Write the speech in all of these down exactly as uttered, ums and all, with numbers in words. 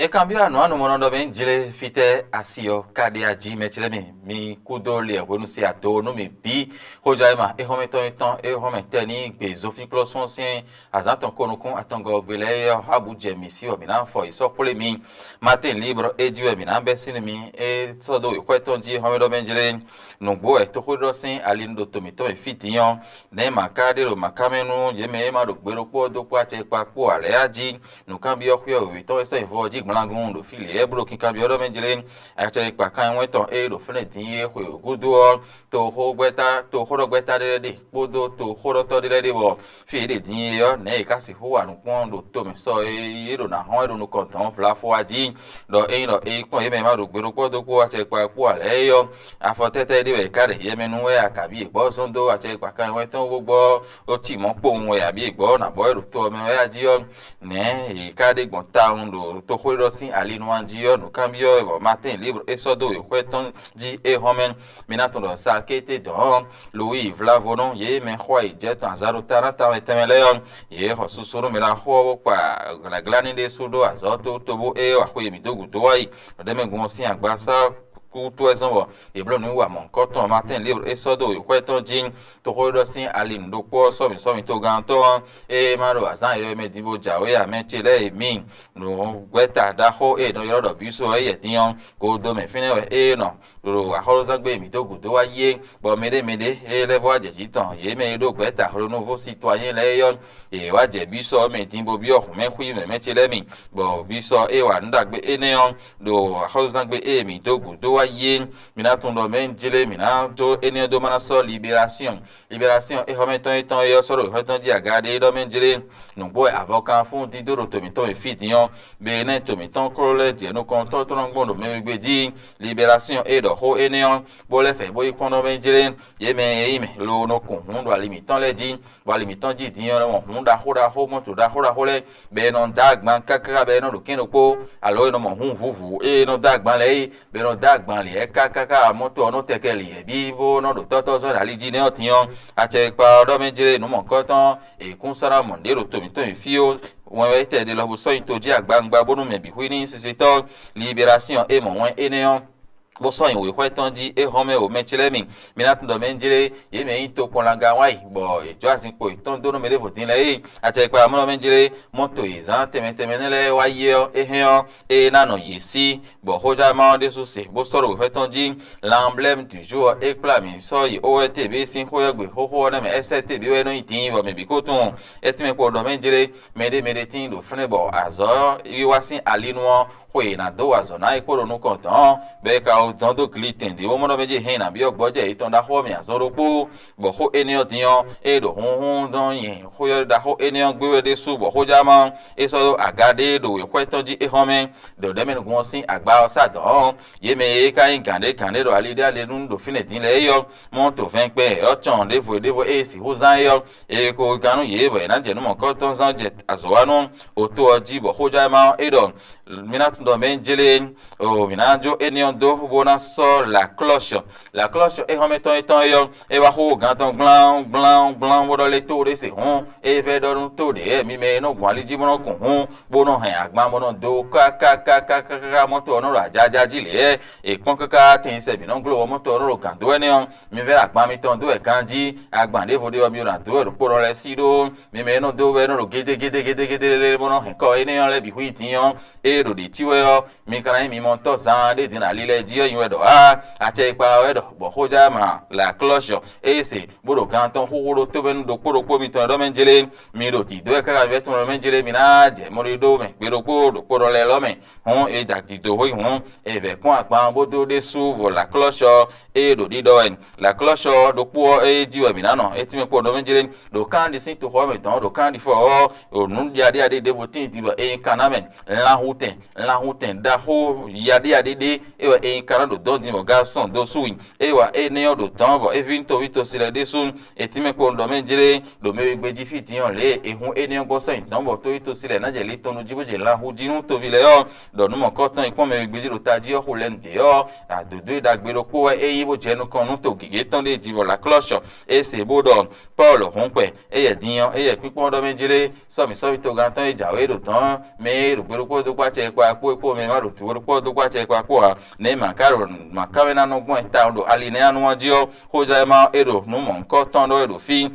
E kanbyɔ́ anǔ anumɔnɔ ɖɔ mɛ jlé fítɛ́ asi ɔ́ ka ɖe ají mɛ ce lɛ́ɛ mi, mi kúdó liɛ hwenu se ado nú mi bǐ. Xojǎ e ma é xɔ́mɛ tɔn e tɔn é xɔ́mɛ tɛ́ ní gbe zofínkplɔ́sún sín azǎn tɔn ko nukún atɔngɔ́ gbe lɛ́ɛ é ɔ́, Abu jɛ mǐ sí bɔ mǐ ná fɔ yi sɔ́ xwlé mi. Matin Libre é jí wɛ mǐ ná bɛ́ sín nú mi. É sɔ́ dó wěxwɛ́ tɔn jí é xɔ́mɛ ɖɔ mɛ jlé. Nǔgbó wɛ toxóɖiɖɔ sín ali nu ɖo to mǐtɔn e fí din ɔ́, nɛ̌ ma ka ɖe ɖo mǎká mɛ nú yě mɛ e ma ɖo gbe ɖokpó ɔ́ dó kpó acɛ e kpa kpó ǎ lɛ́ɛ a jí? Nǔkanbyɔ́ xwé ɔ́ wěwé tɔn e sɔ́ nyi vɔ ɔ́ jí gblangun ɖo fí lě, bó ɖo kinkanbyɔ́ ɖɔ mɛ jlé. Acɛ e kpa kannyɛwɛ́n tɔn e ɖo fɛ́nɛ din é xwe gúdo ɔ́, toxógbɛ́ta toxóɖɔgbɛ́ta ɖé lɛ́ɛ ɖe kpódó toxóɖɔtɔ́ ɖé lɛ́ɛ ɖe, bɔ fí e yě ɖe din é ɔ́, nɛ̌ yě ka sixú wa nǔ kpɔ́n ɖo tomɛ sɔ e yě ɖo ná hɔn wɛ ɖo nukɔn dɔ̌n vlafɔ a jí? Ɖɔ ényí ɖɔ é yi kpɔ́n yě mɛ e ma ɖo gbe ɖokpó ɔ́ dó kpó acɛ e kpa kpó ǎ lɛ́ɛ é ɔ́, afɔtɛ́tɛ́ ɖé wɛ è ka ɖe yɛ mɛ nú wɛ a kabǐ è gbɔ́ zɔ́n dó acɛ e kpa kannyɛwɛ́n tɔn wú bó gbɔ ó ci mɔ̌ kpowun wɛ abǐ è gbɔ́ ná bɔ é ɖo to ɔ́ mɛ wɛ a jí ɔ́, nɛ̌ yě ka ɖe gbɔn tawun ɖo toxóɖiɖɔ sín ali nú a jí ɔ́? Nǔkanbyɔ́ wɛ bɔ Matin Libre é sɔ́ dó wěxwɛ́ tɔn jí é hɔn mɛ. Mi ná tunwun ɖɔ Sakéte dɔ̌n ɔ́, Luwíi Vlavonú, yě mɛ xɔ ayǐjɛ́tɔn azǎn ɖo ta ná tɛnmɛ tɛnmɛ lɛ́ɛ ɔ́, yě xɔ susu nú mi ná xo ɔ́ bó kpa glǎglá ní ɖésú ɖó azɔ̌ tobutóbú e wa xwe mǐ dó gǔdo wá yi ɖɔ ɖ'é mɛ gun ɔ́ sín agbasá kútu wɛ zɔ́n bɔ yě bló nǔ yi wa mɔ̌hunkɔtɔn Matin Libre é sɔ́ dó wěxwɛ́ tɔn jí. Toxóɖiɖɔ sín ali nǔ ɖokpó ɔ́ sɔ́ mǐ sɔ́ mǐtɔn gán tɔn ɔ́, ée ma ɖo azǎn yɔ̌yɔ́ mɛ din bó jǎwe ǎ, mɛ ce lɛ́ɛ e mi nǔgbɛ́ta ɖaxó e è nɔ ylɔ́ ɖɔ Bísu ɔ́ é yɛ din ɔ́, godo mɛ fínɛ́ wɛ é nɔ ɖo axɔ́lúzángbe mǐ dó gǔdo wá yi é, bɔ mɛɖé mɛɖé e lɛ́ vɔ wá jɛ jǐ tɔn, yě mɛ e ɖó gbɛ̌ta hwenu vósitɔ́yɛn lɛ́ɛ é ɔ́, yě wá jɛ Bísu ɔ́ mɛ din bó byɔ́ hǔnmɛxwí mɛ mɛ ce lɛ́ɛ mi, bɔ Bísu ɔ́ é wa nǔ ɖagbe énɛ́ ɔ́ ɖo axɔ́lúzángbe e mǐ dó gǔdo wá yi é. Mi ná tunwun ɖɔ mɛ̌ un jlé mǐ ná jó énɛ́ ɔ́ dó ma ná sɔ́ liberásyɔn. Liberásyɔn é xɔ́mɛ tɔn e tɔn é ɔ́ sɔ́ ɖo xwɛ tɔn jí aga ɖé ɖɔ mɛ jlé. Nǔgbó wɛ avɔkanfún dídó ɖo to mǐtɔn e fí din ɔ́, be énɛ́ to mǐtɔn kló lɛ́ɛ jɛ nukɔntɔn tɔn gbɔn ɖo mɛ wegbe jí. Liberásyɔn e ɖɔ xó énɛ́ ɔ́, bó lɛ́ fɛ bó yi kpɔ́n ɖɔ mɛ jlé. Yě mɛ e nyí mɛ lo nɔ kun hǔn ɖo ali mǐtɔn lɛ́ɛ jí, bɔ ali mǐtɔn jí din ɔ́ nɔ mɔ hǔn ɖaxó ɖaxó, mɔto ɖaxó ɖaxó lɛ́ɛ, bɔ è nɔ dó agban káká bɔ è nɔ ɖo kɛ́n ɖokpó, alo è nɔ mɔ hǔn vǔvǔ e è nɔ dó agban lɛ́ɛ é, bɔ è nɔ dó agban lě káká mɔto ɔ́ nɔ tɛkɛ lǐ bǐ bó nɔ ɖo tɔ́tɔ́ zɔ́ ɖo ali jí nɛ́ ɔ́ din ɔ́, acɛ e kpa ɔ́ ɖɔ mɛ jlé nǔ mɔ̌kɔtɔn è kún sɔ́ ná mɔ nǔɖé ɖo to mǐtɔn e fí ó. Wɛn wɛ tɛ́ ɖe lɔ bó sɔ́ nyi tojí agbawungba bónú mɛ bǐ xwí ní nyí sisetɔ́. Liberásyɔn e mɔ wɛn énɛ́ ɔ́, bó sɔ́ nyi wěxwɛ́ tɔn jí é hɔn mɛ o mɛ ce lɛ́ɛ mi. Mi ná tunwun ɖɔ mɛ jlé yě mɛ nyí tokpɔnlanga wá yi, bɔ è jó azinkpo yětɔn dó nú mɛ ɖěvo din lɛ́ɛ é. Acɛkpa mɔ̌ mɛ jlé mɔto e zán tɛnmɛ tɛnmɛ nɛ́ lɛ́ɛ wá yi ɔ́, é hɛn ɔ́, é ná nɔ yě sí, bɔ xójánma ɔ́ ɖésú se bó sɔ́ ɖo wěxwɛ́ tɔn jí. L'emblème du jour ɔ́, é kplá mǐ sɔ́ yi O R T B sín xó ɔ́ gbe xóxó ɔ́ nɛ́ mɛ, S R T B wɛ é nɔ nyí din, bɔ mɛ bǐ ko tunwun. É tínmɛ kpo ɖɔ mɛ jlé mɛɖé mɛɖé tíin ɖo fɛ́nɛ bɔ azɔ̌ wiwa sín ali nu ɔ́, xwe è nǎ dó wa azɔ̌ ná é kpo ɖo nukɔn dɔ̌n, bɔ é ka wú dɔn dó glitɛn ɖěvo mɔ́ ɖɔ mɛ jí hɛn nǎ byɔ́ gbɔjɛ́ yětɔn ɖaxó ɔ́ mɛ azɔn ɖokpó, bɔ xó énɛ́ ɔ́ din ɔ́, ée ɖo húnhún dɔn nyi xó ɖaxó énɛ́ ɔ́ gbé wɛ ɖésú, bɔ xójáma ɔ́, é sɔ́ ɖó aga ɖé ɖo wěxwɛ́ tɔn jí é xɔ́n mɛ, ɖo ɖɛ̌mɛnugun ɔ́ sín agba ɔ́ sá dɔ̌n ɔ́, yě mɛ e ka nyí gǎn ɖé gǎn ɖé ɖo ali ɖé ali nu ɖo fínɛ́ din lɛ́ɛ é ɔ́, mɔ̌ to vɛnkpɛ ɔ́ cɔn ɖěvo e ɖěvo e sixú zán é ɔ́, è ko gán nú yě bɔ è nǎ jɛ nǔ mɔ̌kɔ́tɔn zán jɛ azɔ̌ wa nú oto ɔ́ jí, bɔ xójáma ɔ́ é ɖɔ mǐ ná tunwun ɖɔ mɛ jlé o mǐ ná jó énɛ́ ɔ́ dó bó ná sɔ́ laklɔ́shɔ. Laklɔ́shɔ é xɔ́mɛ tɔn étɔn é ɔ́, é wá xó gán tɔn gblán gblán gblán bó ɖɔ lé tó ɖé se hɔ́n, é vɛ́ ɖɔ nú tó ɖě mi mɛ e nɔ gbɔn ali jí bó nɔ kun hǔn, bó nɔ hɛn agban bó nɔ dó kákákákáká mɔ́to ɔ́ nɔ ɖo ajaja jí lě é, è kpɔ́n káká tɛnyinsɛ bǐ nɔ gló bɔ mɔ́to ɔ́ nɔ ɖo gǎn dó wɛ nɛ́ ɔ́, mi vɛ́ agban mitɔn dó wɛ ganjí, agban ɖěvo ɖé ɔ́ mi ɖo ná dó wɛ ɖo kpónɔ lɛ́ɛ sí ɖó. Mi mɛ e nɔ dó wɛ nɔ ɖo gédégédégédégédé bó nɔ hɛn kɔ énɛ́ ɔ́ lɛ́ɛ bǐ xwí din ɔ́, ée ɖo ɖě cí wɛ ɔ́, mi ka ná nyí mimɔtɔ́ zaan ɖé din ɖo ali lɛ́ɛ jí ɔ́ nyi wɛ ɖɔ aa, acɛ e kpa wɛ ɖɔ, bɔ xójáma laklɔ́shɔ ée se bó ɖo gan tɔn xúxú ɖó tómɛnu ɖokpó ɖokpó mitɔn e ɖɔ mɛ jlé. Mi ɖo dǐdó wɛ káká vɛ́ tɔn ɖɔ mɛ jlé, mi ná jɛ mɔɖíɖó mɛ gbe ɖokpó ɖokpó ɖɔ lɛ́ɛ lɔ́ mɛ. Hǔn è ja dǐdó xwí hǔn, è vɛ̌ kpɔ́n agban bó dó ɖésú, bɔ laklɔ́shɔ ée ɖo ɖiɖɔ wɛ. Laklɔ́shɔ ɖokpó ɔ́ é jí wɛ mǐ ná nɔ, é tínmɛ kpó ɖɔ mɛ jlé. Ɖo kánɖi sín toxo ɔ́ mɛ tɔn ɖo kánɖi fɔ ɔ́, ɖo nǔ ɖiaɖia ɖé ɖěvo tíin din bɔ é nyí kan ná mɛ. Lanhutɛn, lanhutɛn ɖaxó yaɖiyaɖi ɖé é wɛ è nyi ka ná ɖo dɔ̌n din bɔ gǎn sɔn dó sú wì. É wa énɛ́ ɔ́ ɖo dɔ̌n bɔ é ví toví tosi lɛ́ɛ ɖésú. È tínmɛ kpowun ɖɔ mɛ jlé ɖo mɛ wegbe jí fí din ɔ́ lě e è hun énɛ́ ɔ́ gbɔ sɔ́ nyi dɔ̌n bɔ toví tosi lɛ́ɛ ná jɛ litɔnnu jí bó jɛ lanhu jí nú toví lɛ́ɛ ɔ́, ɖɔ nǔ mɔ̌kɔtɔn e kpɔ́n mɛ wegbe jí ɖo tají ɔ́ xo lɛ́ nu dě ɔ́, adǒdó e ɖagbe ɖokpó wɛ é nyí bó jɛ nukɔn nú to gěgé tɔn ɖé jí bɔ laklɔ́shɔ é se bó ɖɔ Pɔ́lu hɔn kpɛ, éyɛ́ din ɔ́, éyɛ́ kpíkpɔ́n ɖɔ mɛ jlé sɔ́mǐ sɔ́mǐ togán tɔn e jǎwe ɖo dɔ̌n mɛ e ɖo gbe ɖokpó dó kpó acɛ e kpa kpó kpó mɛ ma ɖo tǔ ɖokpó dó kpó acɛ kpá kpó ǎ. Nɛ̌ mǎ ka ɖo mǎ ká mɛ ná nɔ gbɔn ta ɖo ali nɛ́ anu ɔ́ jí ɔ́, xójá e ma ɔ́, é ɖo nǔ mɔ̌hunkɔtɔn ɖɔ é ɖo fí.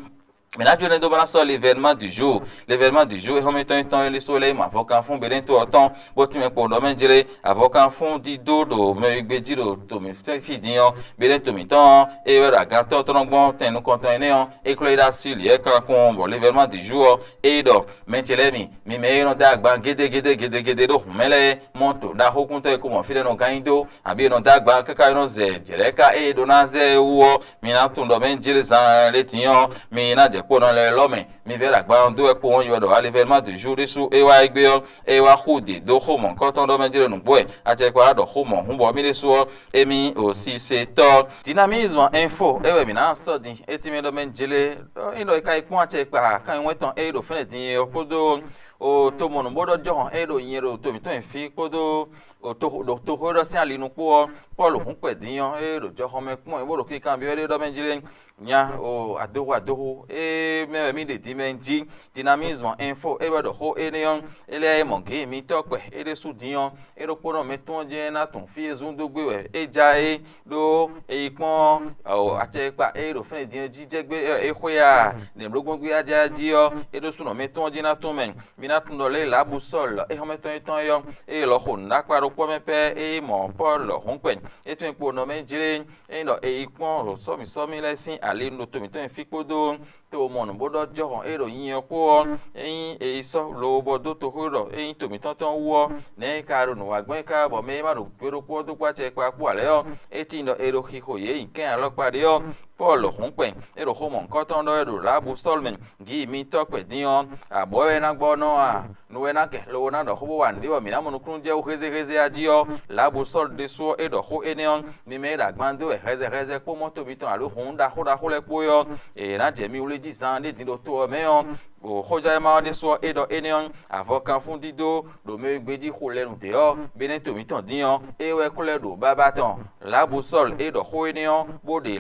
Mǐ ná jó nɛ́ dó bó ná sɔ́ l'événement du jour. L'événement du jour é xɔ́mɛ tɔn nyí tɔn é lɛ́ mɔ avɔkanfún Benɛ́to ɔ́ tɔn, bó tínmɛ kpo ɖɔ mɛ jlé avɔkanfún dídó ɖo mɛ e gbé jí ɖo to mǐtɔn fí din ɔ́, Benɛ́to mǐtɔn ɔ́, é wɛ ɖo agantɔ́ tɔn gbɔn tɛn nukɔntɔn énɛ́ ɔ́, é klɔ́ yi ɖó así lǐɛ́ kanlakun bɔ l'événement du jour ɔ́, é ɖɔ mɛ ce lɛ́ɛ mi, mi mɛ e nɔ dó agban gédégédé gédégédé ɖó hǔn mɛ lɛ́ɛ, mɔto ɖaxókúntɔ́ e ko mɔ fí ɖé nɔ gán nyi dó, abǐ e nɔ dó agban káká e nɔ zɛ jɛ̌ lɛ́ɛ ká ée ɖó ná zɛ é wú ɔ́, mi ná tunwun ɖɔ mɛ jlé zan lɛ́ɛ tíin ɔ́, mi ná jɛ kpó nɔ lɛ́ɛ lɔ́ mɛ. Mi vɛ́ ɖo agban ɔ́ dó wɛ kpowun ɔ́ yi wɛ ɖɔ alivɛ́núma de jour ɖésú é wá égbé ɔ́, é wá xú dě dó xó mɔ̌hunkɔtɔn ɖɔ mɛ jlé nǔgbó wɛ. Acɛkpa wá ɖɔ xó mɔ̌hun bɔ mí ɖésú ɔ́, émí o sisetɔ́. Dynamisme info é wɛ mǐ ná sɔ́ din. É tínmɛ ɖɔ mɛ jlé ɖɔ é ɖɔ é ka yi kpɔ́n acɛkpa kanwinwɛn tɔn é ɖo fɛ́nɛ din é ɔ́ kpódó o to mɔ nǔ bó ɖɔ jɔhɔn é ɖo nyɛ ɖo to mǐtɔn e fí kpódó ɖo toxo ɖɔ sín ali nukpó ɔ́, Pɔ́lu hǔn kpɛ din ɔ́, é ɖo jɔxɔmɛ kpɔ́n ɛ bó ɖo kinkanbyɔ́ ɖé ɖɔ mɛ jlé nya o adohu adohu e mɛ wɛ mì ɖe din mɛ jí. Dynamisme info é wɛ ɖɔ xó énɛ́ ɔ́, é lɛ́ mɔ gěn mitɔ́ kpɛ é ɖésú din ɔ́, é ɖokpónɔ mɛ tɔn jɛ́n ná tunwun fí e zún dó gbé wɛ é já é ɖó é yi kpɔ́n acɛkpa e ɖo fɛ́nɛ din ɔ́ jí jɛ gbé é xwé a nɛ̌blógbɔ́n gbé ajájí ɔ́, é ɖó súnɔ mɛ tɔn jí ná tún mɛ. Mi ná tunwun ɖɔ lě e Lǎbusɔ́lu é xɔ́mɛ tɔn é tɔn é ɔ́, ée lɔ xo nǔɖakpá ɖokpó mɛ pɛ́ é mɔ Pɔ́lu hɔ̌nkpɛ é tɔn e kpo nɔ mɛ jlé, é nyí ɖɔ è yi kpɔ́n ɖo sɔ́mǐsɔ́mí lɛ́ɛ sín ali ɖo to mǐtɔn e fí kpódó to mɔ nǔ bó ɖɔ jɔhɔn é ɖo nyi ɔ́ kpó ɔ́, é nyí è yi sɔ́ lobo bɔ dó toxó ɖɔ é nyí to mǐtɔn tɔn wú ɔ́, nɛ̌ è ka ɖo nǔ wa gbɔn é ká bɔ mɛ e ma ɖo gbe ɖokpó ɔ́ dó kpó acɛ kpa kpó ǎ lɛ́ɛ ɔ́, é tíin ɖɔ è ɖo xixo yě nyi kɛ́n alɔkpa ɖé ɔ́, Pɔ́lu hɔ̌nkpɛ é ɖo xó mɔ̌hunkɔtɔn ɖɔ wɛ ɖo Lǎbusɔ́lu mɛ. Gǐ mitɔ́ kpɛ din ɔ́, abɔ̌ wɛ é ná gbɔ nɔ a? Nu wɛ ná kɛ lobo ná ɖɔ xó bó wa nǔɖé bɔ mǐ ná mɔ nukúnnú jɛ wú hézéhézé a jí ɔ́, Lǎbusɔ́lu ɖésú ɔ́, é ɖɔ xó énɛ́ ɔ́, mi mɛ e ɖo agban dó wɛ hɛzɛhɛzɛ kpó mɔto mitɔn alo hǔn ɖaxó ɖaxó lɛ́ɛ kpó é ɔ́, è nǎ jɛ mi wlí jí zan ɖé din ɖo to ɔ́ mɛ ɔ́. Xójánɛ́ma ɔ́ ɖésú ɔ́, é ɖɔ énɛ́ ɔ́, avɔkanfún dídó ɖo mɛ e gbéjí xo lɛ́ɛ nu dě ɔ́, Benɛ́to mǐtɔn dín ɔ́, é wɛ ko lɛ́ ɖo babá tɔn. Lǎbusɔ́lu é ɖɔ xó énɛ́ ɔ́, bó ɖe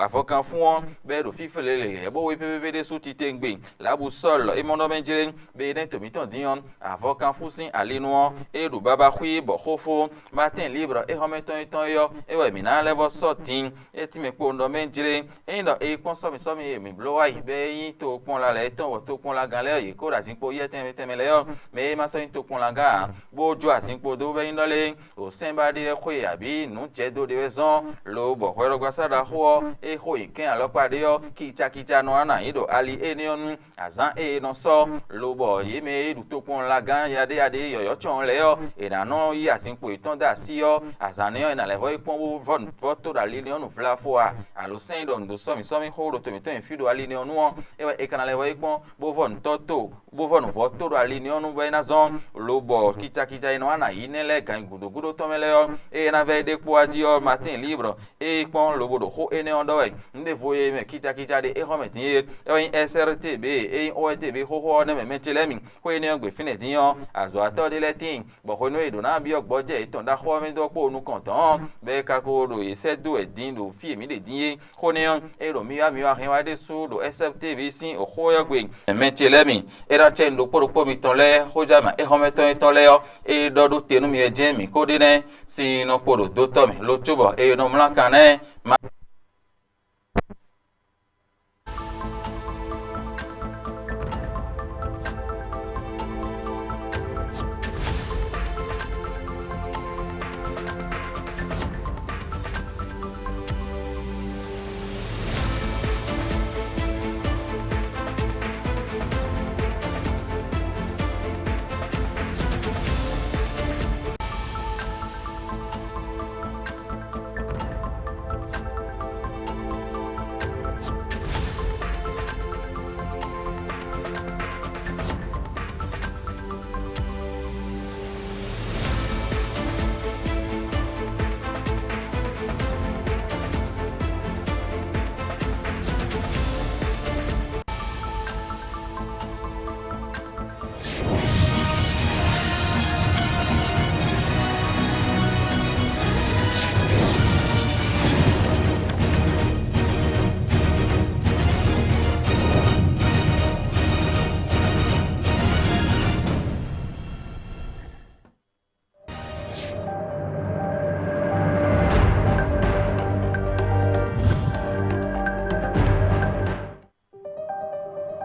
avɔkanfún ɔ́, bɔ é ɖo fíflɛ́ lě lɛ̌ bó wé pépépé ɖésú titewungbe. Lǎbusɔ́lu é mɔ nɔ mɛ jlé, Benɛ́to mǐtɔn dín ɔ́, avɔkanfún sín alinu ɔ́, é ɖo babá xwí bɔ xófó Matín Libre é xɔ́mɛ tɔn é tɔn é ɔ́, é wɛ mǐ ná lɛ́ vɔ́ sɔ́ din. É tínmɛ kpowun ɖɔ mɛ jlé. Ényí ɖɔ è yi kpɔ́n sɔ́mǐ sɔ́mǐ e mǐ bló wá yi bɔ é nyí tokpɔnla lɛ́ɛ tɔn bɔ tokpɔnlagán lɛ́ɛ yě kó ɖo azinkpo yɛ́ tɛnmɛ tɛnmɛ lɛ́ɛ ɔ́, mɛ e ma sɔ́ nyí tokpɔnlagán ǎ, bó jó azinkpo dó bɔ é nyí ɖɔ lé, ɖo sɛ́n ba ɖé wɛ xwé abǐ nǔ jɛ do ɖé wɛ zɔ́n, lobo bɔ hwɛɖɔgbasá ɖaxó ɔ́, e xó nyi kɛ́n alɔkpa ɖé ɔ́, kicakica nɔ wá nǎ nyí ɖo ali énɛ́ ɔ́ nu. Azǎn e è nɔ sɔ́, lobɔ yě mɛ e ɖu tokpɔnlagán yaɖéyaɖé yɔ̌yɔ́ cɔn lɛ́ɛ ɔ́, è nǎ nɔ yí azinkpo yětɔn dó así ɔ́, azǎn nɛ́ ɔ́, è nǎ lɛ́ vɔ́ yi kpɔ́n bó vɔ́ nǔ vɔ́ tó ɖo ali nɛ́ ɔ́ nu vlafo a? Alo sɛ́n e ɖɔ nǔ ɖo sɔ́mǐ sɔ́mǐ xó ɖo to mǐtɔn e fí ɖo ali nɛ́ ɔ́ nu ɔ́, é wɛ è ka ná lɛ́ vɔ́ yi kpɔ́n bó vɔ́ nǔtɔ́ to bó vɔ́ nǔvɔ́ tó ɖo ali nɛ́ ɔ́ nu bɔ é ná zɔ́n, lobɔ kicakica e nɔ wá nǎ yí nɛ́ lɛ́ɛ gan gǔdo gúdo tɔn mɛ lɛ́ɛ ɔ́, ée é ná vɛ́ é ɖe kpó wá jí ɔ́, Matín Libre é yi kpɔ́n lobo ɖo xó énɛ́ ɔ́ ɖɔ wɛ. Nǔɖévo e mɛ kicakica ɖe é xɔ mɛ din é, é wɛ nyí S R T B, é nyí O R T B xóxó ɔ́ nɛ́ mɛ mɛ ce lɛ́ɛ mi. Xó énɛ́ ɔ́ gbe fínɛ́ din ɔ́, azɔ̌watɔ́ ɖé lɛ́ɛ tíin, bɔ hwenu e è ɖǒ ná byɔ́ gbɔjɛ́ yětɔn ɖaxó ɔ́ mɛ dó kpó nukɔn tɔn ɔ́, bɔ é ka ko ɖo yě sɛ́ dó wɛ din ɖo fí e mǐ ɖe din é. Xó énɛ́ ɔ́, é ɖo mì wá mì wá hɛn wá ɖésú ɖo S R T B sín xó ɔ́ gbe. Mɛ ce lɛ́ɛ mi, é ná cɛ nǔ ɖokpó ɖokpó mitɔn lɛ́ɛ xójánma éhɔ́mɛtɔn yětɔn lɛ́ɛ ɔ́, é ɖɔ ɖó te nú mi wɛ jɛ́n mǐ ko ɖe nɛ́ sín nɔ kpo ɖo dotɔ́ mɛ, lo cóbɔ è nɔ mlá kan nɛ́.